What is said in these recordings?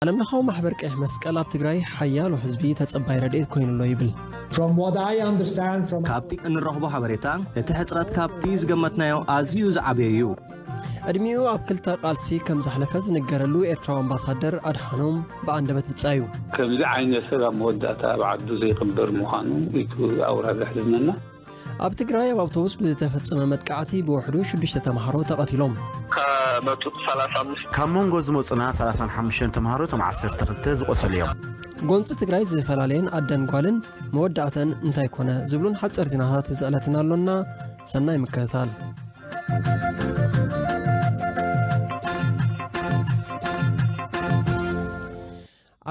ዓለምለኻዊ ማሕበር ቀይሕ መስቀል ኣብ ትግራይ ሓያሎ ህዝቢ ተጸባይ ረድኤት ኮይኑ ኣሎ ይብል። From what I understand from ካብቲ እንረኽቦ ሓበሬታ፣ እቲ ሕጽረት ካብቲ ዝገመትናዮ ኣዝዩ ዝዓበየ እዩ። ዕድሚኡ ኣብ ክልተ ቃልሲ ከም ዘሕለፈ ዝንገረሉ ኤርትራዊ ኣምባሳደር ኣድሓኖም ብኣንደበት ብጻዩ። ከምዚ ዓይነት ሰብ ኣብ መወዳእታ ኣብ ዓዱ ዘይቕበር ምዃኑ እዩ እቲ ኣውራ ዘሕዝነና። ኣብ ትግራይ ኣብ ኣውቶቡስ ብዝተፈጸመ መጥቃዕቲ ብውሕዱ ሽዱሽተ ተምሃሮ ተቐቲሎም። ከመጡ ሰላሳ ኣምስት ካብ መንጎ ዝመፁና ሰላሳን ሓሙሽተን ተምሃሮ እቶም ዓሰርተ ክልተ ዝቆሰሉ እዮም። ጎንፂ ትግራይ ዝፈላለየን ኣደን ጓልን መወዳእተን እንታይ ኮነ ዝብሉን ሓፀርቲ ናታት ዝዕለትና ኣሎና። ሰናይ ምክትታል።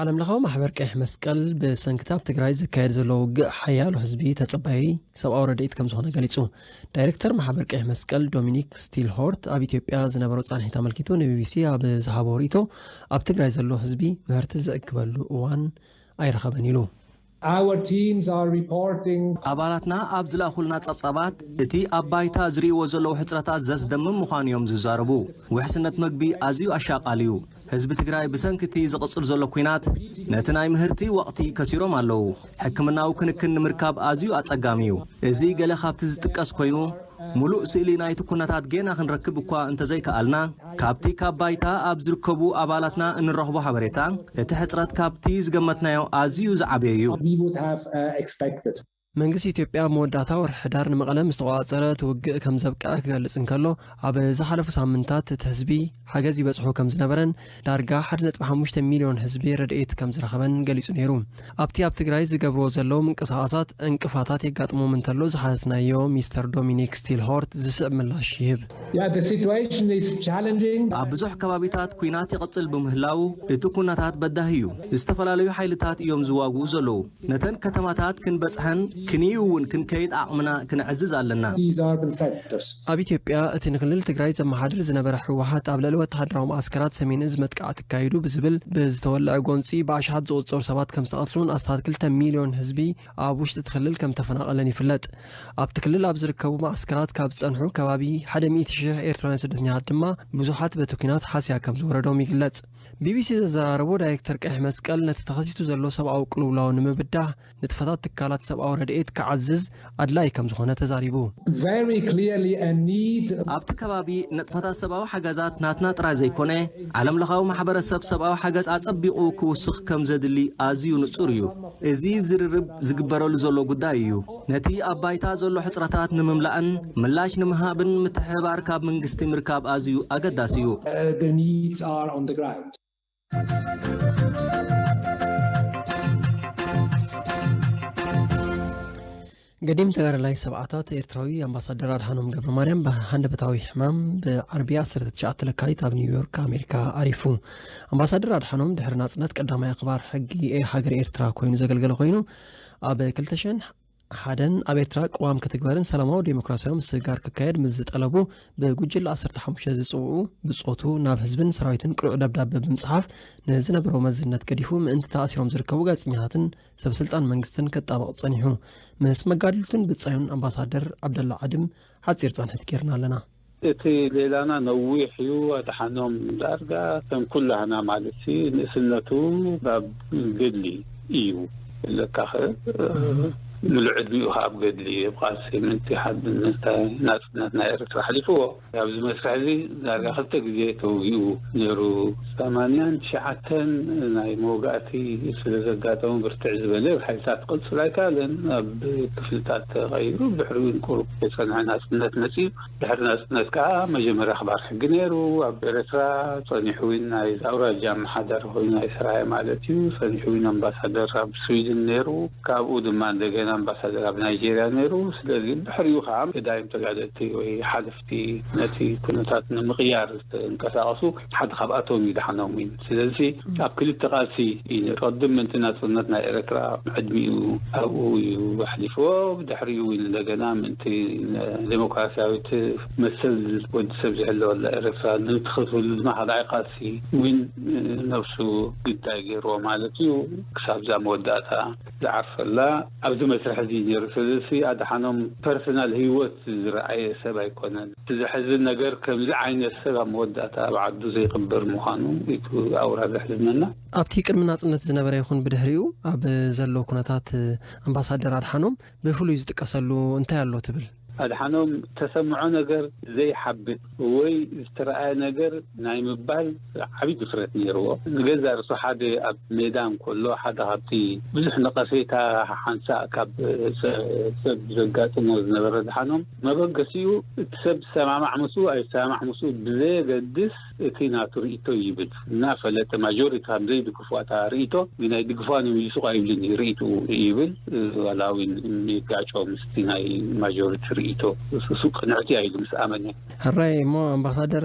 ዓለምለኻዊ ማሕበር ቀይሕ መስቀል ብሰንክቲ ኣብ ትግራይ ዝካየድ ዘሎ ውግእ ሓያሎ ህዝቢ ተጸባዪ ሰብኣዊ ረድኤት ከም ዝኾነ ገሊጹ። ዳይሬክተር ማሕበር ቀይሕ መስቀል ዶሚኒክ ስቲልሆርት ኣብ ኢትዮጵያ ዝነበሮ ጻንሒት ኣመልኪቱ ንቢቢሲ ኣብ ዝሃቦ ርእይቶ፣ ኣብ ትግራይ ዘሎ ህዝቢ ምህርቲ ዝእክበሉ እዋን ኣይረኸበን ኢሉ። Our teams are reporting ኣባላትና ኣብ ዝለኣኹልና ጸብጻባት፣ እቲ ኣብ ባይታ ዝርእይዎ ዘለዉ ሕጽረታት ዘስደምም ምዃኑ እዮም ዝዛረቡ። ውሕስነት መግቢ ኣዝዩ ኣሻቓሊ እዩ። ህዝቢ ትግራይ ብሰንኪ እቲ ዝቕጽል ዘሎ ኲናት ነቲ ናይ ምህርቲ ወቕቲ ከሲሮም ኣለዉ። ሕክምናዊ ክንክን ንምርካብ ኣዝዩ ኣጸጋሚ እዩ። እዚ ገለ ካብቲ ዝጥቀስ ኮይኑ፣ ምሉእ ስእሊ ናይቲ ኩነታት ጌና ክንረክብ እኳ እንተዘይከኣልና፣ ካብቲ ካብ ባይታ ኣብ ዝርከቡ ኣባላትና እንረኽቦ ሓበሬታ፣ እቲ ሕጽረት ካብቲ ዝገመትናዮ ኣዝዩ ዝዓበየ እዩ። we would have uh, expected. መንግስቲ ኢትዮጵያ ኣብ መወዳእታ ወርሒ ሕዳር ንመቐለ ምስ ተቖጻጸረ እቲ ውግእ ከም ዘብቅዐ ክገልጽ እንከሎ፣ ኣብ ዝሓለፉ ሳምንታት እቲ ህዝቢ ሓገዝ ይበጽሖ ከም ዝነበረን ዳርጋ ሓደ ነጥቢ ሓሙሽተ ሚልዮን ህዝቢ ረድኤት ከም ዝረኸበን ገሊጹ ነይሩ። ኣብቲ ኣብ ትግራይ ዝገብርዎ ዘለዉ ምንቅስቓሳት ዕንቅፋታት የጋጥሞም እንተሎ ዝሓተትናዮ ሚስተር ዶሚኒክ ስቲልሆርት ዝስዕብ ምላሽ ይህብ። Yeah, the situation is challenging. ኣብ ብዙሕ ከባቢታት ኲናት ይቕጽል ብምህላው፣ እቲ ኩነታት በዳሂ እዩ። ዝተፈላለዩ ሓይልታት እዮም ዝዋግኡ ዘለዉ። ነተን ከተማታት ክንበጽሐን ክንዩ እውን ክንከይድ ዓቕምና ክነዕዝዝ ኣለና። These urban centers. ኣብ ኢትዮጵያ እቲ ንክልል ትግራይ ዘመሓድር ዝነበረ ህወሓት ኣብ ልዕሊ ወተሃደራዊ መዓስከራት ሰሜን እዝ መጥቃዕቲ ኣካይዱ ብዝብል ብዝተወልዐ ጎንፂ ብኣሽሓት ዝቑጸሩ ሰባት ከም ዝተቐትሉን ኣስታት ክልተ ሚልዮን ህዝቢ ኣብ ውሽጢ እቲ ክልል ከም ተፈናቐለን ይፍለጥ። ኣብቲ ክልል ኣብ ዝርከቡ መዓስከራት ካብ ዝጸንሑ ከባቢ ሓደ ሚእቲ ሺሕ ኤርትራውያን ስደተኛታት ድማ ብዙሓት በቲ ኲናት ሃስያ ከም ዝወረዶም ይግለጽ። ቢቢሲ ዘዘራረቦ ዳይሬክተር ቀይሕ መስቀል ነቲ ተኸሲቱ ዘሎ ሰብኣዊ ቅልውላው ንምብዳህ ንጥፈታት ትካላት ሰብኣዊ ረድኤት ክዓዝዝ ኣድላዪ ከም ዝኾነ ተዛሪቡ። Very clearly a need. ኣብቲ ከባቢ ንጥፈታት ሰብኣዊ ሓገዛት ናትና ጥራይ ዘይኮነ፣ ዓለምለኻዊ ማሕበረሰብ ሰብኣዊ ሓገዝ ኣጸቢቑ ክውስኽ ከም ዘድሊ ኣዝዩ ንጹር እዩ። እዚ ዝርርብ ዝግበረሉ ዘሎ ጉዳይ እዩ። ነቲ ኣብ ባይታ ዘሎ ሕጽረታት ንምምላእን ምላሽ ንምሃብን ምትሕብባር ካብ መንግስቲ ምርካብ ኣዝዩ ኣገዳሲ እዩ። Uh, the needs are on the ground. ገዲም ተጋዳላይ ሰብዓታት ኤርትራዊ ኣምባሳደር ኣድሓኖም ገብረ ማርያም ብሃንደበታዊ ሕማም ብዓርቢ ዓሰርተ ትሽዓተ ለካቲት ኣብ ኒውዮርክ ኣሜሪካ ኣሪፉ። ኣምባሳደር ኣድሓኖም ድሕሪ ናጽነት ቀዳማይ ኣኽባር ሕጊ ሃገር ኤርትራ ኮይኑ ዘገልገለ ኮይኑ፣ ኣብ ክልተ ሽሕን ሓደን ኣብ ኤርትራ ቅዋም ክትግበርን ሰላማዊ ዴሞክራሲያዊ ምስግጋር ክካየድ ምስ ዝጠለቡ ብጉጅለ ዓሰርተ ሓሙሽተ ዝጽውዑ ብጾቱ ናብ ህዝብን ሰራዊትን ቅሉዕ ደብዳበ ብምጽሓፍ ንዝነበሮ መዝነት ገዲፉ ምእንቲ ተኣሲሮም ዝርከቡ ጋዜጠኛታትን ሰብ ስልጣን መንግስትን ክጣበቕ ጸኒሑ። ምስ መጋድልቱን ብጻዩን ኣምባሳደር ዓብደላ ዓድም ሓጺር ጻንሒት ጌርና ኣለና። እቲ ሌላና ነዊሕ እዩ። ኣድሓኖም ዳርጋ ከም ኩላህና ማለት ሲ ንእስነቱ ኣብ ገድሊ እዩ። ለካ ኸ ምሉእ ዕድሚኡ ኸ ኣብ ገድሊ እዩ። ኣብ ቃልሲ ምእንቲ ሓድነት ናጽነት ናይ ኤርትራ ኣሕሊፍዎ። ኣብዚ መስርሕ እዚ ዳርጋ ክልተ ግዜ ተወጊኡ ነይሩ። ሰማንያን ትሽዓተን ናይ መወጋእቲ ስለ ዘጋጠሙ ብርትዕ ዝበለ ሓይልታት ክቕጽል ኣይከኣለን። ኣብ ክፍልታት ተቐይሩ ድሕሪኡ እውን ቁሩብ ከይጸንሐ ናጽነት መጺኡ። ድሕሪ ናጽነት ከኣ መጀመርያ ኣኽባር ሕጊ ነይሩ። ኣብ ኤርትራ ጸኒሑ እውን ናይ ኣውራጃ ኣመሓዳሪ ኮይኑ ኣይሰራየ ማለት እዩ። ጸኒሑ እውን ኣምባሳደር ኣብ ስዊድን ነይሩ። ካብኡ ድማ እንደገና ኣምባሳደር ኣብ ናይጄርያ ነይሩ። ስለዚ ድሕሪኡ ከኣ ገዳይም ተጋደልቲ ወይ ሓለፍቲ ነቲ ኩነታት ንምቕያር ዝተንቀሳቐሱ ሓደ ካብኣቶም እዩ ኣድሓኖም እውን። ስለዚ ኣብ ክልተ ቃልሲ እዩ ነይሩ። ቅድም ምእንቲ ናጽነት ናይ ኤርትራ ዕድሚኡ ኣብኡ እዩ ኣሕሊፍዎ። ብድሕሪኡ እውን እንደገና ምእንቲ ዴሞክራሲያዊት መሰል ወዲ ሰብ ዝሕለወላ ኤርትራ ንትኸፍሉ ድማ ካልኣይ ቃልሲ እውን ነብሱ ግዳይ ገይርዎ ማለት እዩ። ክሳብ እዛ መወዳእታ ዝዓርፈላ ኣብዚ ስራሕ እዚ ነይሩ። ስለዚ ኣድሓኖም ፐርሰናል ህይወት ዝረኣየ ሰብ ኣይኮነን። እቲ ዘሕዝን ነገር ከምዚ ዓይነት ሰብ ኣብ መወዳእታ ኣብ ዓዱ ዘይቅበር ምዃኑ እዩ ኣውራ ዘሕዝነና። ኣብቲ ቅድሚ ናጽነት ዝነበረ ይኹን ብድሕሪኡ ኣብ ዘሎ ኩነታት ኣምባሳደር ኣድሓኖም ብፍሉይ ዝጥቀሰሉ እንታይ ኣሎ ትብል? ኣድሓኖም ተሰምዖ ነገር ዘይሓብእ ወይ ዝተረኣየ ነገር ናይ ምባል ዓብዪ ድፍረት ነይርዎ። ንገዛ ርእሱ ሓደ ኣብ ሜዳ እንከሎ ሓደ ካብቲ ብዙሕ ነቐፌታ ሓንሳእ ካብ ሰ-፣ ሰብ ዘጋጥሞ ዝነበረ ኣድሓኖም መበገሲኡ እቲ ሰብ ዝሰማማዕ ምስኡ ኣይሰማማዕ ምስኡ ብዘየገድስ እቲ ናቱ ርእይቶ ይብል። እናፈለጠ ማጆሪቲ ከም ዘይድግፉ እታ ርእይቶ ግን ኣይድግፋን እዮም ኢሉ ሱቕ ኣይብልን እዩ ርእይትኡ ይብል። ዋላ እውን የሚጋጨው ምስቲ ናይ ማጆሪቲ ርእይቶ እሱ ቅንዕቲ ኣይሉ ምስ ኣመነ። ሕራይ እሞ ኣምባሳደር፣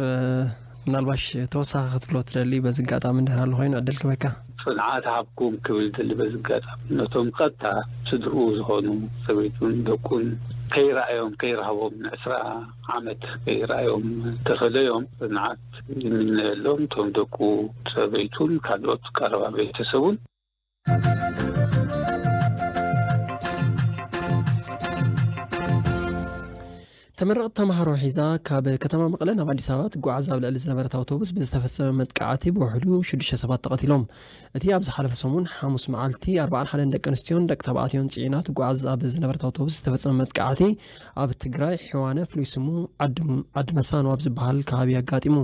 ምናልባሽ ተወሳኺ ክትብሎ ትደሊ በዚ ኣጋጣሚ እንድሕር ኣሎ ኮይኑ ዕድል ክበካ። ጽንዓት ሃብኩም ክብል ደሊ በዚ ኣጋጣሚ ነቶም ቀጥታ ስድርኡ ዝኾኑ ሰበይቱን ደቁን ከይረኣዮም ከይረህቦም ንዕስራ ዓመት ከይረኣዮም ተፈለዮም ጽንዓት ይምነየሎም። እቶም ደቁ ሰበይቱን ካልኦት ቀረባ ቤተሰቡን። ተመረቕቲ ተምሃሮ ሒዛ ካብ ከተማ መቐለ ናብ ኣዲስ ኣበባ ትጓዓዝ ኣብ ልዕሊ ዝነበረት ኣውቶቡስ ብዝተፈጸመ መጥቃዕቲ ብውሕዱ ሽዱሽተ ሰባት ተቐቲሎም። እቲ ኣብ ዝሓለፈ ሰሙን ሓሙስ መዓልቲ ኣርባዓን ሓደን ደቂ ኣንስትዮን ደቂ ተባዕትዮን ጽዒና ትጓዓዝ ኣብ ዝነበረት ኣውቶቡስ ዝተፈጸመ መጥቃዕቲ ኣብ ትግራይ ሕዋነ ፍሉይ ስሙ ዓዲ፣ ዓዲ መሳኖ ኣብ ዝበሃል ከባቢ ኣጋጢሙ።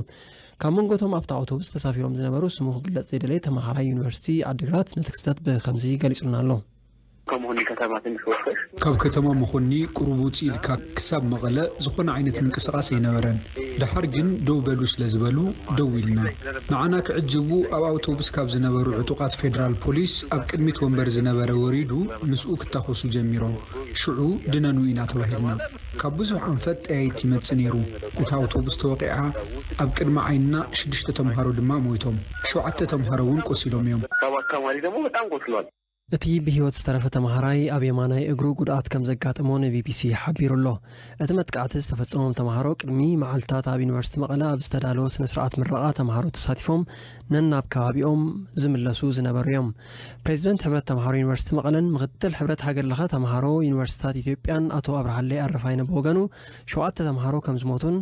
ካብ መንጎ እቶም ኣብቲ ኣውቶቡስ ተሳፊሮም ዝነበሩ ስሙ ክግለጽ ዘይደለየ ተመሃራይ ዩኒቨርሲቲ ዓዲግራት ነቲ ክስተት ብኸምዚ ገሊጹልና ኣሎ። ካብ መኾኒ ከተማ ትንሽ ወሰድ። ካብ ከተማ መኾኒ ቁሩብ ውፅእ ኢልካ ክሳብ መቐለ ዝኾነ ዓይነት ምንቅስቓስ ኣይነበረን። ደሓር ግን ደው በሉ ስለ ዝበሉ ደው ኢልና። ንዓና ክዕጅቡ ኣብ ኣውቶቡስ ካብ ዝነበሩ ዕጡቓት ፌደራል ፖሊስ ኣብ ቅድሚት ወንበር ዝነበረ ወሪዱ ምስኡ ክታኾሱ ጀሚሮም። ሽዑ ድነኑ ኢና ተባሂልና። ካብ ብዙሕ ኣንፈት ጠያይት ይመጽእ ነይሩ። እታ ኣውቶቡስ ተወቒዓ፣ ኣብ ቅድሚ ዓይንና ሽዱሽተ ተምሃሮ ድማ ሞይቶም። ሸውዓተ ተምሃሮ እውን ቆሲሎም እዮም። ሰባት ተማሪ ደግሞ በጣም ቆስሏል። እቲ ብህይወት ዝተረፈ ተምሃራይ ኣብ የማናይ እግሩ ጉድኣት ከም ዘጋጠሞ ንቢቢሲ ሓቢሩ ኣሎ። እቲ መጥቃዕቲ ዝተፈጸሞም ተምሃሮ ቅድሚ መዓልታት ኣብ ዩኒቨርሲቲ መቐለ ኣብ ዝተዳለወ ስነ ስርዓት ምረቓ ተምሃሮ ተሳቲፎም ነናብ ከባቢኦም ዝምለሱ ዝነበሩ እዮም። ፕሬዚደንት ሕብረት ተምሃሮ ዩኒቨርሲቲ መቐለን ምክትል ሕብረት ሃገር ለኸ ተምሃሮ ዩኒቨርሲቲታት ኢትዮጵያን ኣቶ ኣብርሃለይ ኣረፋይነ ብወገኑ ሸውዓተ ተምሃሮ ከም ዝሞቱን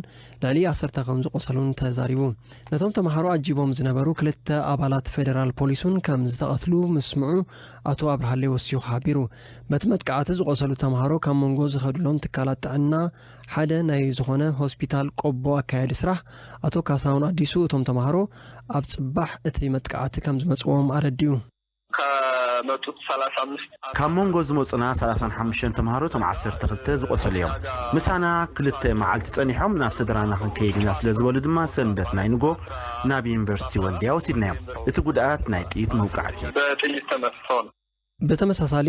ልዕሊ ዓሰርተ ከም ዝቆሰሉን ተዛሪቡ። ነቶም ተምሃሮ ኣጂቦም ዝነበሩ ክልተ ኣባላት ፌደራል ፖሊስ እውን ከም ዝተቐትሉ ምስምዑ ኣቶ ኣብርሃለይ ወሲኹ ሓቢሩ። በቲ መጥቃዕቲ ዝቆሰሉ ተምሃሮ ካብ መንጎ ዝኸዱሎም ትካላት ጥዕና ሓደ ናይ ዝኾነ ሆስፒታል ቆቦ ኣካያዲ ስራሕ ኣቶ ካሳሁን ኣዲሱ እቶም ተምሃሮ ኣብ ጽባሕ እቲ መጥቃዕቲ ከም ዝመጽዎም ኣረዲኡ። ከመጡት ሰላሳ አምስት ካብ መንጎ ዝመጹና ሰላሳን ሓሙሽተን ተምሃሮ እቶም ዓሰርተ ክልተ ዝቆሰሉ እዮም። ምሳና ክልተ መዓልቲ ጸኒሖም ናብ ስድራና ክንከይድ ኢና ስለ ዝበሉ ድማ ሰንበት ናይ ንጎ ናብ ዩኒቨርሲቲ ወልድያ ወሲድናዮም። እቲ ጉድኣት ናይ ጥይት መውቃዕቲ እዩ። በጥይት ተመትተው ነው። ብተመሳሳሊ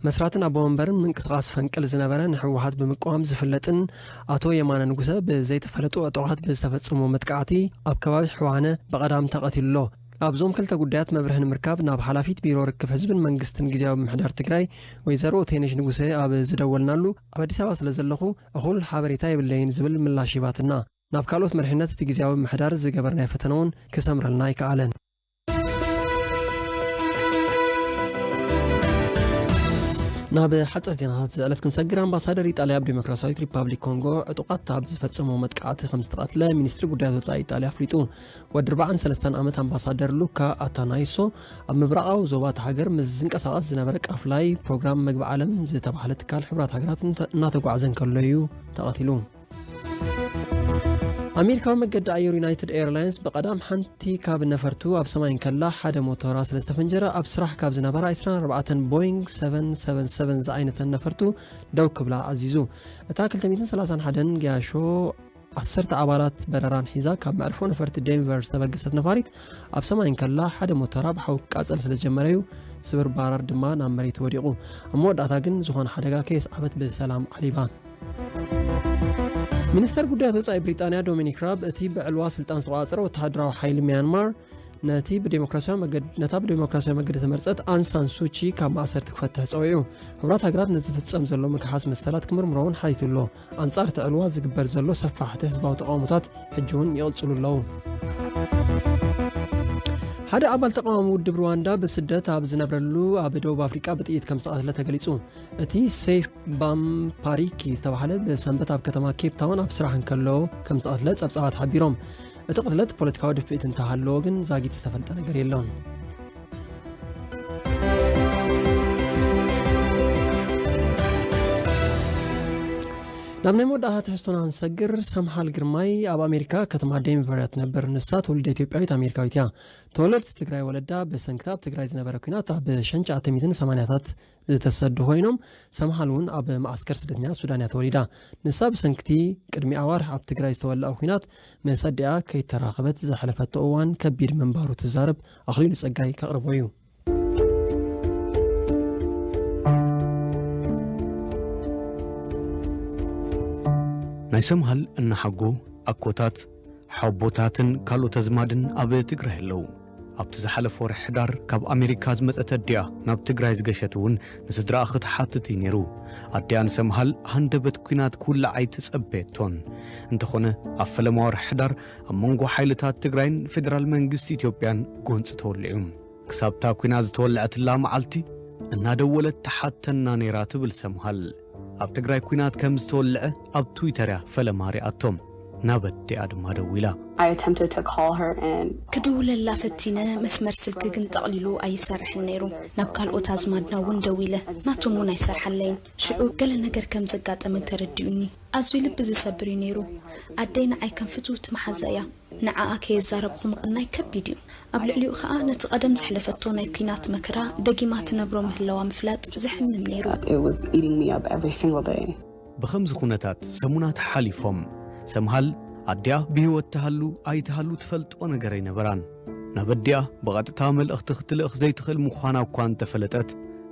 መስራትን ኣቦ መንበርን ምንቅስቓስ ፈንቅል ዝነበረ ንህወሓት ብምቅዋም ዝፍለጥን ኣቶ የማነ ንጉሰ ብዘይተፈለጡ ዕጡቓት ብዝተፈጸሞ መጥቃዕቲ ኣብ ከባቢ ሕዋነ ብቐዳም ተቐቲሉ ኣሎ። ኣብዞም ክልተ ጉዳያት መብርሂ ንምርካብ ናብ ሓላፊት ቢሮ ርክብ ህዝብን መንግስትን ግዝያዊ ምምሕዳር ትግራይ ወይዘሮ ቴነሽ ንጉሰ ኣብ ዝደወልናሉ ኣብ ኣዲስ ኣበባ ስለ ዘለኹ እኹል ሓበሬታ የብለይን ዝብል ምላሽ ሂባትና። ናብ ካልኦት መሪሕነት እቲ ግዝያዊ ምምሕዳር ዝገበርናዮ ፈተነ እውን ክሰምረልና ኣይከኣለን። ናብ ሓፂር ዜናታት ዝዕለፍ ክንሰግር፣ ኣምባሳደር ኢጣልያ ኣብ ዴሞክራሲያዊት ሪፓብሊክ ኮንጎ ዕጡቓት ኣብ ዝፈጸሞ መጥቃዕቲ ከም ዝተቐትለ ሚኒስትሪ ጉዳያት ወጻኢ ኢጣልያ ኣፍሊጡ። ወዲ ኣርባዓን ሰለስተን ዓመት ኣምባሳደር ሉካ ኣታናይሶ ኣብ ምብራቓዊ ዞባ እታ ሃገር ምስ ዝንቀሳቐስ ዝነበረ ቃፍላይ ፕሮግራም መግቢ ዓለም ዝተባህለ ትካል ሕቡራት ሃገራት እንተ-፣ እናተጓዕዘ እንከሎ እዩ ተቐቲሉ። ኣሜሪካዊ መገዲ ኣየር ዩናይትድ ኤርላይንስ ብቐዳም ሓንቲ ካብ ነፈርቱ ኣብ ሰማይ እንከላ ሓደ ሞተራ ስለ ዝተፈንጀረ ኣብ ስራሕ ካብ ዝነበራ ዕስራን ኣርባዕተን ቦይንግ ሰቨን ሰቨን ሰቨን ዝዓይነተን ነፈርቱ ደው ክብላ ኣዚዙ። እታ ክልተ ሚእትን ሰላሳን ሓደን ገያሾ ዓሰርተ ኣባላት በረራን ሒዛ ካብ መዕርፎ ነፈርቲ ዴንቨር ዝተበገሰት ነፋሪት ኣብ ሰማይ እንከላ ሓደ ሞተራ ብሓዊ ክቃጸል ስለ ዝጀመረ እዩ ስብርባር ድማ ናብ መሬት ወዲቑ። ኣብ መወዳእታ ግን ዝኾነ ሓደጋ ከየስዓበት ብሰላም ዓሊባ። ሚኒስተር ጉዳያት ወጻኢ ብሪጣንያ ዶሚኒክ ራብ እቲ ብዕልዋ ስልጣን ዝተቖጻጸረ ወተሃደራዊ ሓይሊ ሚያንማር ነቲ ብዴሞክራሲያዊ መገድ-፣ ነታ ብዴሞክራሲያዊ መገዲ ዝተመርጸት ኣንሳን ሱቺ ካብ ማእሰርቲ ክፈትሕ ጸዊዑ። ሕቡራት ሃገራት ነቲ ዝፍጸም ዘሎ ምግሓስ መሰላት ክምርምሮ እውን ሓቲቱ ኣሎ። ኣንጻር እቲ ዕልዋ ዝግበር ዘሎ ሰፋሕቲ ህዝባዊ ተቓውሞታት ሕጂ እውን ይቕጽሉ ኣለዉ። ሓደ ኣባል ተቓዋሚ ውድብ ሩዋንዳ ብስደት ኣብ ዝነብረሉ ኣብ ደቡብ ኣፍሪቃ ብጥይት ከም ዝተቐትለ ተገሊጹ። እቲ ሴፍ ባም ፓሪኪ ዝተባህለ ብሰንበት ኣብ ከተማ ኬፕ ታውን ኣብ ስራሕ እንከሎ ከም ዝተቐትለ ጸብጻባት ሓቢሮም። እቲ ቅትለት ፖለቲካዊ ድፍኢት እንተሃለዎ ግን ዛጊት ዝተፈልጠ ነገር የሎን። ናብ ናይ መወዳእታ ትሕዝቶና ክንሰግር፣ ሰምሃል ግርማይ ኣብ ኣሜሪካ ከተማ ዴንቨር እያ ትነብር። ንሳ ትውልደ ኢትዮጵያዊት ኣሜሪካዊት እያ። ተወለድቲ ትግራይ ወለዳ ብሰንክቲ ኣብ ትግራይ ዝነበረ ኲናት ኣብ ሸንቻ ኣተሚትን ሰማንያታት ዝተሰዱ ኮይኖም፣ ሰምሃል እውን ኣብ መዓስከር ስደተኛ ሱዳን እያ ተወሊዳ። ንሳ ብሰንክቲ ቅድሚ ኣዋርሕ ኣብ ትግራይ ዝተወለዐ ኲናት ምስ ኣዲኣ ከይተራኸበት ዘሕለፈቶ እዋን ከቢድ ምንባሩ ትዛረብ። ኣኽሊሉ ጸጋይ ከቕርቦ እዩ። ናይ ሰምሃል እናሓጎ ኣኮታት፣ ሓቦታትን ካልኦት ኣዝማድን ኣብ ትግራይ ኣለዉ። ኣብቲ ዝሓለፈ ወርሒ ሕዳር ካብ ኣሜሪካ ዝመጸት ኣዲኣ ናብ ትግራይ ዝገሸት እውን ንስድራኣ ክትሓትት እዩ ነይሩ። ኣዲኣ ንሰምሃል ሃንደበት ኲናት ክውላዕ ኣይትጸበየቶን። እንተኾነ ኣብ ፈለማ ወርሒ ሕዳር ኣብ መንጎ ሓይልታት ትግራይን ፌደራል መንግስቲ ኢትዮጵያን ጎንጺ ተወሊዑ። ክሳብታ ኲናት ዝተወልዐትላ መዓልቲ እናደወለት ትሓተና ነይራ ትብል ሰምሃል። ኣብ ትግራይ ኲናት ከም ዝተወልዐ ኣብ ትዊተር እያ ፈለማ ሪኣቶም። ናብ ኣዲኣ ድማ ደዊላ። I attempted to call her and ክድውለላ ፈቲነ፣ መስመር ስልኪ ግን ጠቕሊሉ ኣይሰርሕን ነይሩ። ናብ ካልኦት ኣዝማድና እውን ደዊለ፣ ናቶም እውን ኣይሰርሓለይን። ሽዑ ገለ ነገር ከም ዘጋጠመ ተረዲኡኒ። ኣዝዩ ልቢ ዝሰብር እዩ ነይሩ። ኣደይ ንዓይ ከም ፍትውቲ መሓዛ እያ። ንዓኣ ከየዛረብኹ ምቕናይ ከቢድ እዩ። ኣብ ልዕሊኡ ኸኣ ነቲ ቀደም ዘሕለፈቶ ናይ ኲናት መከራ ደጊማ ትነብሮ ምህላዋ ምፍላጥ ዘሕምም ነይሩ። It was eating me up every single day. ብኸምዚ ኩነታት ሰሙናት ሓሊፎም። ሰምሃል ኣዲኣ ብህይወት ትሃሉ ኣይትሃሉ ትፈልጦ ነገር ኣይነበራን። ናብ ኣዲኣ ብቐጥታ መልእኽቲ ክትልእኽ ዘይትኽእል ምዃና እኳ እንተፈለጠት፣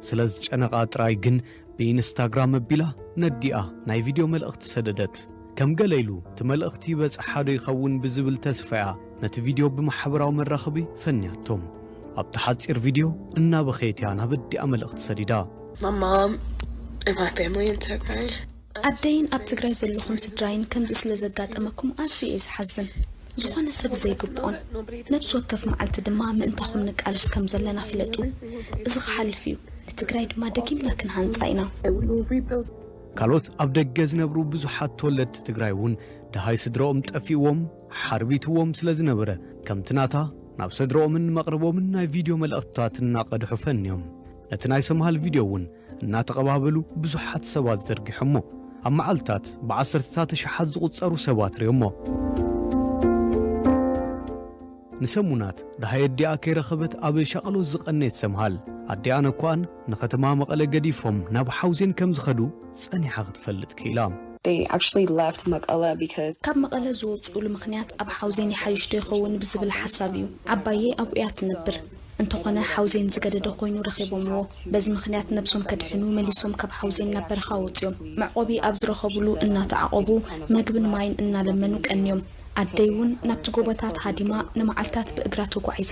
ስለ ዝጨነቓ ጥራይ ግን ብኢንስታግራም ኣቢላ ነዲኣ ናይ ቪድዮ መልእኽቲ ሰደደት። ከም ገለ ኢሉ እቲ መልእኽቲ ይበጽሓ ዶ ይኸውን ብዝብል ተስፋ እያ ነቲ ቪድዮ ብማሕበራዊ መራኸቢ ፈንያቶ። ኣብቲ ሓጺር ቪድዮ እናበኸየት እያ ናብ ኣዲኣ መልእኽቲ ሰዲዳ። My mom and my family in Tigray. ኣደይን ኣብ ትግራይ ዘለኹም ስድራይን ከምዚ ስለ ዘጋጠመኩም ኣዝየ እየ ዝሓዝን። ዝኾነ ሰብ ዘይግብኦን፣ ነብሲ ወከፍ መዓልቲ ድማ ምእንታኹም ንቃለስ ከም ዘለና ፍለጡ። እዚ ክሓልፍ እዩ። ንትግራይ ድማ ደጊምና ክንሃንጻ ኢና። ካልኦት ኣብ ደገ ዝነብሩ ብዙሓት ተወለድቲ ትግራይ እውን ደሃይ ስድራኦም ጠፊእዎም ሓርቢትዎም ስለ ዝነበረ፣ ከምቲ ናታ ናብ ስድራኦምን መቕርቦምን ናይ ቪድዮ መልእኽትታት እናቐድሑ ፈንዮም። ነቲ ናይ ሰምሃል ቪድዮ እውን እናተቐባበሉ ብዙሓት ሰባት ዘርጊሖሞ። ኣብ መዓልታት ብዓሰርተታት ኣሽሓት ዝቑጸሩ ሰባት ርእዮሞ። ንሰሙናት ደሃይ ኣዲኣ ከይረኸበት ኣብ ሻቕሎት ዝቐነየት ሰምሃል፣ ኣዲኣን ኣኳኣን ንኸተማ መቐለ ገዲፎም ናብ ሓውዜን ከም ዝኸዱ ጸኒሓ ክትፈልጥ ክኢላ። They actually left Mekelle because ካብ መቐለ ዝወፅኡሉ ምኽንያት ኣብ ሓውዜን ይሓይሽ ዶ ይኸውን ብዝብል ሓሳብ እዩ። ዓባየይ ኣብኡ እያ ትነብር። እንተኾነ ሓውዜን ዝገደደ ኮይኑ ረኺቦምዎ። በዚ ምኽንያት ነብሶም ከድሕኑ መሊሶም ካብ ሓውዜን ናብ በረኻ ወፅዮም። መዕቆቢ ኣብ ዝረኸቡሉ እናተዓቆቡ፣ መግብን ማይን እናለመኑ ቀንዮም። ኣደይ እውን ናብቲ ጎቦታት ሃዲማ ንመዓልታት ብእግራ ተጓዒዛ።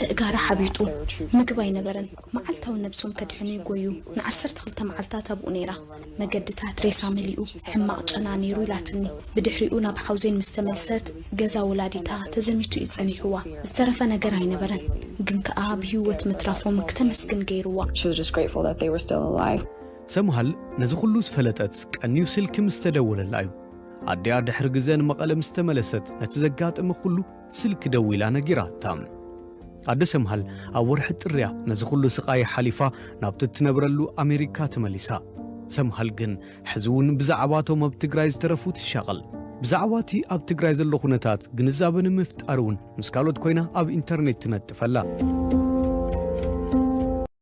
ኣእጋራ ሓቢጡ። ምግቢ ኣይነበረን። መዓልታዊ ነብሶም ከድሕኑ ይጎዩ። ንዓሰርተ ክልተ መዓልታት ኣብኡ ነይራ። መገድታት ሬሳ መሊኡ፣ ሕማቕ ጨና ነይሩ ኢላትኒ። ብድሕሪኡ ናብ ሓውዜን ምስ ተመልሰት፣ ገዛ ወላዲታ ተዘሚቱ እዩ ጸኒሕዋ። ዝተረፈ ነገር ኣይነበረን፣ ግን ከኣ ብህይወት ምትራፎም ክተመስግን ገይርዋ። She was just grateful that they were still alive. ሰምሃል ነዚ ኩሉ ዝፈለጠት ቀንዩ ስልኪ ምስ ተደወለላ እዩ። ኣዲኣ ድሕሪ ግዘ ንመቐለ ምስ ተመለሰት ነቲ ዘጋጠመ ኩሉ ስልኪ ደዊላ ነጊራታ። ኣደ ሰምሃል ኣብ ወርሒ ጥርያ ነዚ ኩሉ ስቓይ ሓሊፋ ናብቲ እትነብረሉ ኣሜሪካ ተመሊሳ። ሰምሃል ግን ሕዚ እውን ብዛዕባቶም ኣብ ትግራይ ዝተረፉ ትሻቐል። ብዛዕባ እቲ ኣብ ትግራይ ዘሎ ኩነታት ግንዛበ ንምፍጣር እውን ምስ ካልኦት ኮይና ኣብ ኢንተርኔት ትነጥፍ ኣላ።